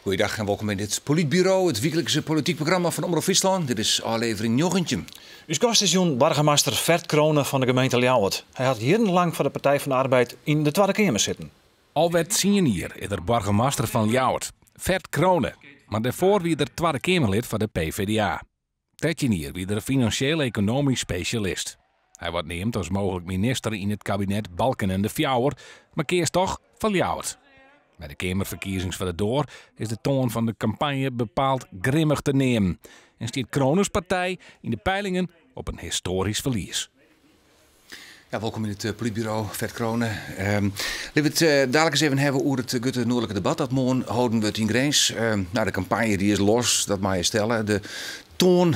Goeiedag en welkom by dit Polytburo, it wyklikse polityk programma fan Omrop Fryslân. Dit is ôflevering 19. Us gast is jûn boargemaster Ferd Crone fan de gemeente Ljouwert. Hy hat jierrenlang foar de Partij van de Arbeid yn de Twadde Keamer sitten. Alwer 10 jier is er boargemaster fan Ljouwert, Ferd Crone. Mar dêrfoar wie er Twadde Keamerlid foar de PvdA. 13 jier wie er finansjeel-ekonomysk spesjalist. Hy waard neamd as mooglik minister yn it kabinet Balkenende fjouwer, mar keas toch foar Ljouwert. By de Keamerferkiezings foar de doar is de toan fan de kampanje bepaald grimmich te neamen en stiet Crones partij yn de peilingen op in histoarysk ferlies. Ja, welkom yn it Polytburo, Ferd Crone. Litte we it dadelijk ris even hawwe oer it grutte noardlike debat dat moarn holden wurdt yn Grins. De kampanje dy is los, dat mei je stelle. De toan,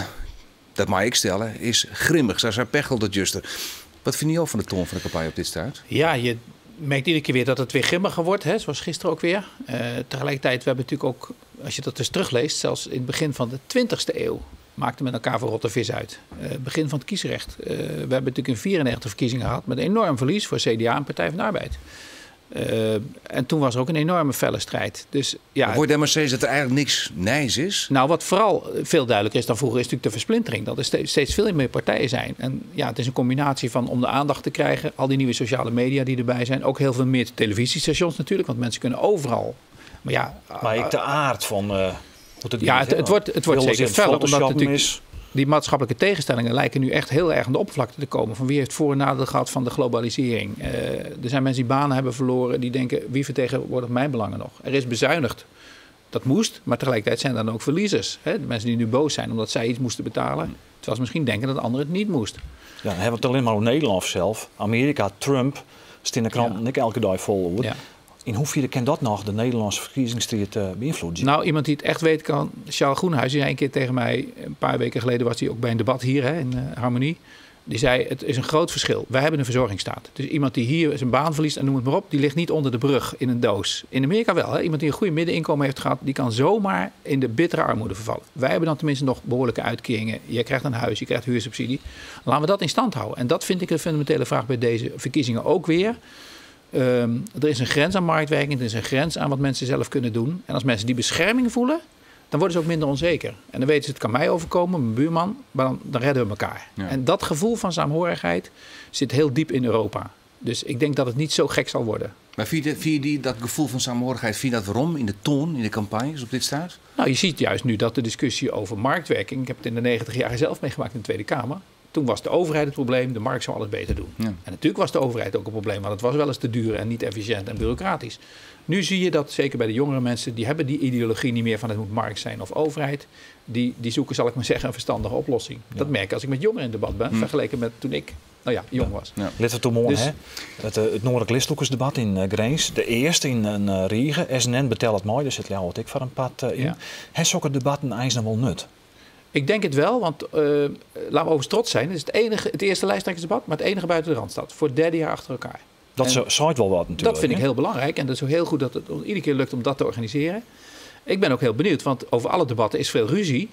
dat mei ik stelle, is grimmich. Sa sei Pechtold it juster. Wat fine jo fan de toan fan de kampanje op dit stuit? Ja, je merkt iedere keer weer dat het weer grimmiger wordt, hè, zoals gisteren ook weer. Tegelijkertijd, we hebben natuurlijk ook, als je dat eens terugleest, zelfs in het begin van de 20ste eeuw maakte men elkaar voor rotte vis uit. Begin van het kiesrecht. We hebben natuurlijk in 94 verkiezingen gehad met een enorm verlies voor CDA en Partij van de Arbeid. En toen was er ook een enorme felle strijd. Dus, ja, Maar wordt maar steeds dat er eigenlijk niks nijs is? Wat vooral veel duidelijker is dan vroeger is natuurlijk de versplintering. Dat er steeds veel meer partijen zijn. En het is een combinatie van om de aandacht te krijgen, al die nieuwe sociale media die erbij zijn. Ook heel veel meer televisiestations natuurlijk, want mensen kunnen overal. Maar ja, Maar ik de aard van, hoe het Ja, niet, hè? het wordt Wil zeker zich feller, omdat Photoshop natuurlijk is. die maatschappelijke tegenstellingen lijken nu echt heel erg aan de oppervlakte te komen. Van wie heeft voor- en nadeel gehad van de globalisering? Er zijn mensen die banen hebben verloren, die denken, wie vertegenwoordigt mijn belangen nog? Er is bezuinigd. Dat moest, maar tegelijkertijd zijn er dan ook verliezers. Hè? De mensen die nu boos zijn omdat zij iets moesten betalen, terwijl ze misschien denken dat anderen het niet moesten. Ja, dan hebben we het alleen maar over Nederland zelf. Amerika, Trump, staat in de krant en ik elke dag vol over. In hoeverre kan dat nog de Nederlandse verkiezingsstrijd beïnvloeden? Iemand die het echt weet kan, Charles Groenhuis, die zei een keer tegen mij, een paar weken geleden was hij ook bij een debat hier, hè, in Harmonie. Die zei, het is een groot verschil. Wij hebben een verzorgingsstaat. Dus iemand die hier zijn baan verliest en noem het maar op, die ligt niet onder de brug in een doos. In Amerika wel. Hè? Iemand die een goede middeninkomen heeft gehad, die kan zomaar in de bittere armoede vervallen. Wij hebben dan tenminste nog behoorlijke uitkeringen. Je krijgt een huis, je krijgt huursubsidie. Laten we dat in stand houden. En dat vind ik een fundamentele vraag bij deze verkiezingen ook weer. Er is een grens aan marktwerking, er is een grens aan wat mensen zelf kunnen doen. En als mensen die bescherming voelen, dan worden ze ook minder onzeker. En dan weten ze, het kan mij overkomen, mijn buurman, maar dan redden we elkaar. En dat gevoel van saamhorigheid zit heel diep in Europa. Dus ik denk dat het niet zo gek zal worden. Maar vind je dat gevoel van saamhorigheid, vind je dat waarom in de toon, in de campagnes op dit staat? Je ziet juist nu dat de discussie over marktwerking, ik heb het in de 90 jaren zelf meegemaakt in de Tweede Kamer, toen was de overheid het probleem, de markt zou alles beter doen. En natuurlijk was de overheid ook een probleem, want het was wel eens te duur en niet efficiënt en bureaucratisch. Nu zie je dat, zeker bij de jongere mensen, die hebben die ideologie niet meer van het moet markt zijn of overheid. Die zoeken, zal ik maar zeggen, een verstandige oplossing. Dat merk ik als ik met jongeren in debat ben, vergeleken met toen ik jong was. Let het om, hè? Het Noordelijk Listlûkersdebat in Grins, de eerste in een Riege. SNN betelt het mooi, daar zit Ljouwert ik voor een pad in. Hè, zulke debatten eisen nog wel nut? Ik denk het wel, want laten we overigens trots zijn. Het is het eerste lijsttrekkersdebat, maar het enige buiten de Randstad. Voor het derde jaar achter elkaar. Dat En zaait wel wat natuurlijk, dat vind ik hè? heel belangrijk. En dat is ook heel goed dat het iedere keer lukt om dat te organiseren. Ik ben ook heel benieuwd, want over alle debatten is veel ruzie.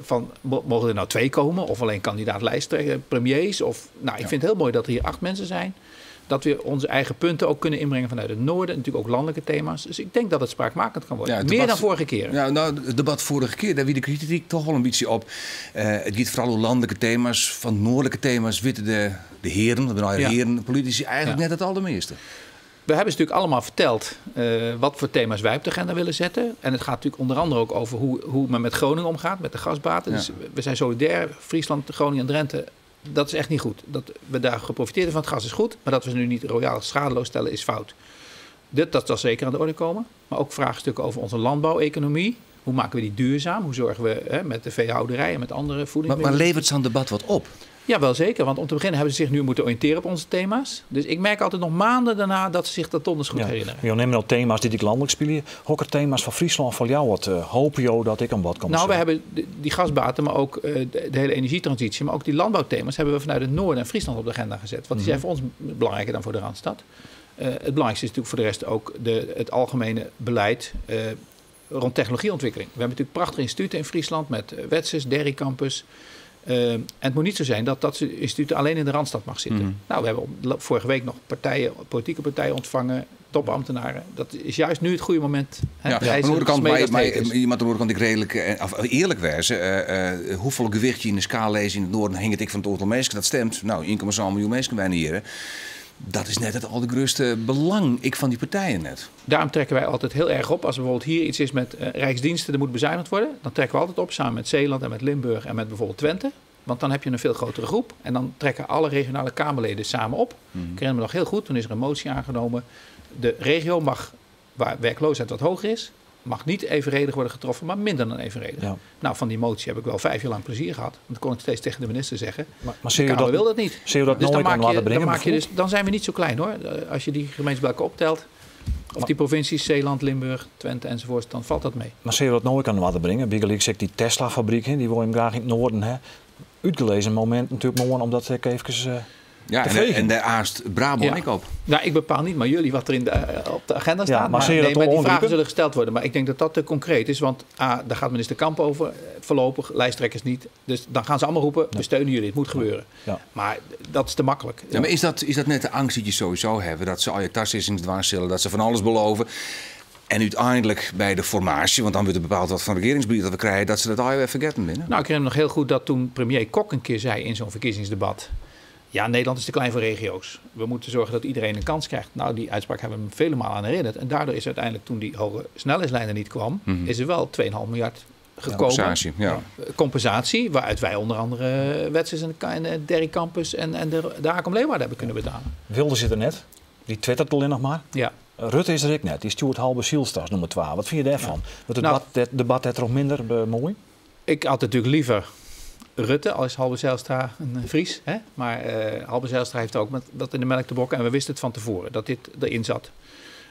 Van, mogen er nou 2 komen? Of alleen kandidaat lijsttrekker, premiers? Ik vind het heel mooi dat er hier 8 mensen zijn. Dat we onze eigen punten ook kunnen inbrengen vanuit het noorden. En natuurlijk ook landelijke thema's. Dus ik denk dat het spraakmakend kan worden. Ja, het Meer debat dan vorige keer. Ja, het debat vorige keer, daar wie de kritiek toch wel een beetje op. Het gaat vooral om landelijke thema's. Van noordelijke thema's weten de heren, de heren, politici eigenlijk net het allermeeste. We hebben ze natuurlijk allemaal verteld wat voor thema's wij op de agenda willen zetten. En het gaat natuurlijk onder andere ook over hoe men met Groningen omgaat, met de gasbaten. Dus we zijn solidair, Friesland, Groningen en Drenthe. Dat is echt niet goed. Dat we daar geprofiteerd hebben van het gas is goed, maar dat we ze nu niet royaal schadeloos stellen is fout. Dat zal zeker aan de orde komen. Maar ook vraagstukken over onze landbouweconomie. Hoe maken we die duurzaam? Hoe zorgen we, hè, met de veehouderij en met andere voedingsmiddelen? Maar levert zo'n debat wat op? Ja, wel zeker. Want om te beginnen hebben ze zich nu moeten oriënteren op onze thema's. Dus ik merk altijd nog maanden daarna dat ze zich dat donders goed herinneren. Je neemt nou thema's die ik landelijk speel. Hokker thema's van Friesland, van jou, wat hoop je dat ik aan bod kom? We hebben die gasbaten, maar ook de hele energietransitie. Maar ook die landbouwthema's hebben we vanuit het noorden en Friesland op de agenda gezet. Want die zijn voor ons belangrijker dan voor de Randstad. Het belangrijkste is natuurlijk voor de rest ook het algemene beleid. rond technologieontwikkeling. We hebben natuurlijk prachtige instituten in Friesland met Wetsus, Dairy Campus. En het moet niet zo zijn dat dat instituut alleen in de Randstad mag zitten. Nou, we hebben vorige week nog partijen, politieke partijen ontvangen, topambtenaren. Dat is juist nu het goede moment. Hè? Ja, De maar aan de ijzer andere kant, smeden maar, als het heet maar, is. je moet aan de andere kant ik redelijk, of eerlijk wezen. Hoeveel gewicht je in de schaal leest in het noorden, hangt ik van het aantal mensen dat stemt. Nou, 1,7 miljoen mensen bijna hier. Hè. Dat is net het allergrootste belang ik van die partijen net. Daarom trekken wij altijd heel erg op. Als er bijvoorbeeld hier iets is met Rijksdiensten, er moet bezuinigd worden. Dan trekken we altijd op samen met Zeeland en met Limburg en met bijvoorbeeld Twente. Want dan heb je een veel grotere groep. En dan trekken alle regionale Kamerleden samen op. Ik herinner me nog heel goed, toen is er een motie aangenomen. De regio mag, waar werkloosheid wat hoger is, mag niet evenredig worden getroffen, maar minder dan evenredig. Nou, van die motie heb ik wel 5 jaar lang plezier gehad. Want dan kon ik steeds tegen de minister zeggen, Maar de zie je Kamer dat wil dat niet. Zie je dat Dus dan nooit maak aan je, laten dan brengen, maak je dus, bijvoorbeeld? dan zijn we niet zo klein hoor. Als je die gemeentes bij elkaar optelt, of die provincies, Zeeland, Limburg, Twente enzovoort, dan valt dat mee. Maar zie je dat nooit aan laten brengen? Bygelyks ik die Tesla-fabriek, hè, die wil je hem graag in het noorden. Hè. Uitgelezen moment natuurlijk morgen, omdat ik even, Ja, te vegen. en daar aast Brabant ik op. Nou, ik bepaal niet, maar jullie wat er op de agenda Ja, staat. maar Maar zie je dat nee, maar die toch vragen ongrijpen? zullen gesteld worden. Maar ik denk dat dat te concreet is. Want A, daar gaat minister Kamp over, voorlopig, lijsttrekkers niet. Dus dan gaan ze allemaal roepen, we steunen jullie, het moet gebeuren. Maar dat is te makkelijk. Ja, maar is dat net de angst die je sowieso hebt? Dat ze al je tas is in het dwars zullen, dat ze van alles beloven. En uiteindelijk bij de formatie, want dan wordt er bepaald wat van regeringsbeleid dat we krijgen, dat ze dat al even vergeten binnen. Ik herinner me nog heel goed dat toen premier Kok een keer zei in zo'n verkiezingsdebat: ja, Nederland is te klein voor regio's. We moeten zorgen dat iedereen een kans krijgt. Nou, die uitspraak hebben we hem vele malen aan herinnerd. En daardoor is uiteindelijk, toen die hoge snelheidslijn er niet kwam, is er wel tweeënhalf miljard gekomen. Compensatie, ja. Compensatie, waaruit wij onder andere Wetsus en de Dairy Campus en de Akom Leeuwarden hebben kunnen betalen. Wilders zit er net. Die twittert alleen nog maar. Rutte is er ook net. Die stuurt Halbe Zijlstra als nummer 12. Wat vind je daarvan? Wordt het debat het toch minder mooi? Ik had natuurlijk liever Rutte, al is Halbe Zijlstra een Fries. Hè? Maar Halbe Zijlstra heeft ook met dat in de melk te bokken. En we wisten het van tevoren, dat dit erin zat.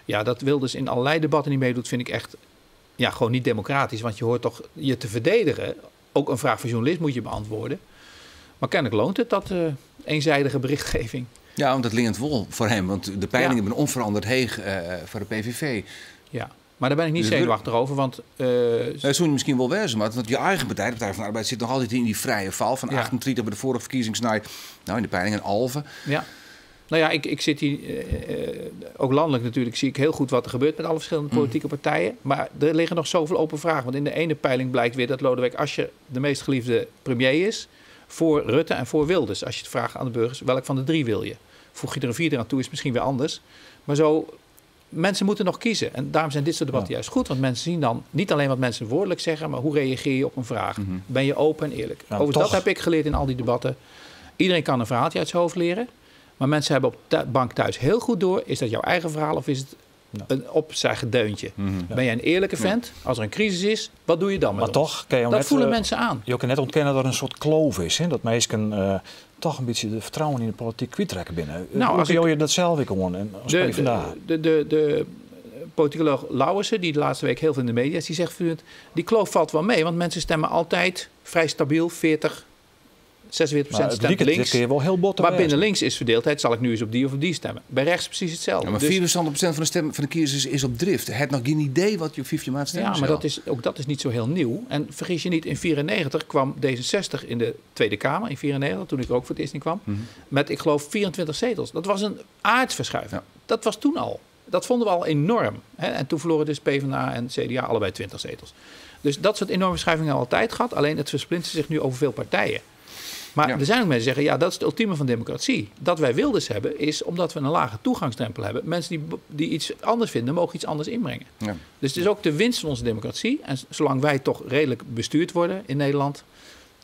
Ja, dat Wilders in allerlei debatten niet meedoet, vind ik echt, ja, gewoon niet democratisch. Want je hoort toch je te verdedigen. Ook een vraag van journalist moet je beantwoorden. Maar kennelijk loont het, dat eenzijdige berichtgeving. Ja, want dat leent wel voor hem. Want de peilingen hebben onveranderd heeg voor de PVV. Ja, maar daar ben ik niet Dus het zenuwachtig over, want Dat zou je misschien wel wezen, maar want je eigen partij, de Partij van de Arbeid, zit nog altijd in die vrije val van 38 bij de vorige verkiezingsnight. Nou, in de peilingen Alphen. Ja. Nou ja, ik zit hier ook landelijk natuurlijk, zie ik heel goed wat er gebeurt met alle verschillende politieke partijen. Maar er liggen nog zoveel open vragen. Want in de ene peiling blijkt weer dat Lodewijk Asscher de meest geliefde premier is voor Rutte en voor Wilders. Als je het vraagt aan de burgers, welk van de drie wil je? Voeg je er een vierde aan toe, is het misschien weer anders. Maar zo, mensen moeten nog kiezen. En daarom zijn dit soort debatten juist goed. Want mensen zien dan niet alleen wat mensen woordelijk zeggen, maar hoe reageer je op een vraag? Ben je open en eerlijk? Overigens, dat heb ik geleerd in al die debatten. Iedereen kan een verhaaltje uit zijn hoofd leren. Maar mensen hebben op de bank thuis heel goed door. Is dat jouw eigen verhaal of is het een opzuigdeuntje? Ben jij een eerlijke vent? Als er een crisis is, wat doe je dan met Maar ons? toch, kan je Dat net, voelen mensen aan. Je kan net ontkennen dat er een soort kloof is. Hè? Dat mensen toch een beetje de vertrouwen in de politiek kwijtraken binnen. Hoe kun je dat zelf ook gewoon? En als PvdA? De politicoloog Louwerse, die de laatste week heel veel in de media is, die zegt voortdurend, die kloof valt wel mee, want mensen stemmen altijd vrij stabiel, 40, 46% Maar het stemt liep het links. dit keer wel heel bot te Maar wijzen. binnen links is verdeeldheid, zal ik nu eens op die of op die stemmen. Bij rechts precies hetzelfde. Ja, maar 74% van de stem van de kiezers is op drift. Het nog geen idee wat je op 15 maart stemt. Ja, maar ook dat is niet zo heel nieuw. En vergis je niet, in 94 kwam D66 in de Tweede Kamer, in 94, toen ik er ook voor het eerst in kwam, met, ik geloof, 24 zetels. Dat was een aardverschuiving. Dat was toen al. Dat vonden we al enorm. Hè? En toen verloren dus PvdA en CDA allebei 20 zetels. Dus dat soort enorme verschuivingen hebben we altijd gehad. Alleen het versplintert zich nu over veel partijen. Maar er zijn ook mensen die zeggen, ja, dat is het ultieme van democratie. Dat wij Wilders hebben is omdat we een lage toegangsdrempel hebben. Mensen die iets anders vinden, mogen iets anders inbrengen. Dus het is ook de winst van onze democratie. En zolang wij toch redelijk bestuurd worden in Nederland,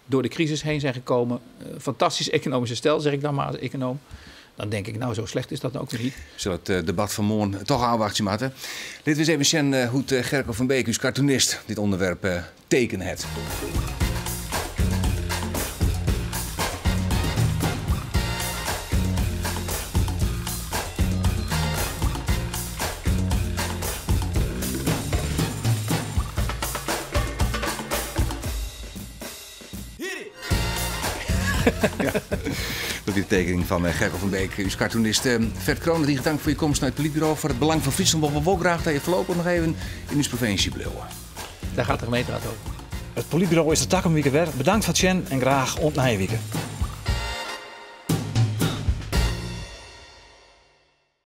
door de crisis heen zijn gekomen, fantastisch economisch herstel, zeg ik dan maar als econoom. Dan denk ik, nou, zo slecht is dat nou ook weer niet. Zullen het debat van morgen toch aanwachten, Marten? Dit was even zien hoe het Gerco van Beek, uw cartoonist, dit onderwerp teken het. Dat is de tekening van Gerco van Beek, uw cartoonist. Ferd Crone, die dank voor je komst naar het politbureau. Voor het belang van Friesland. We willen graag dat je voorlopig nog even in uw provincie blijven. Daar gaat de gemeenteraad over. It Polytburo is der takom wike wer. Bedankt foar it sjen en graach oant nije wike.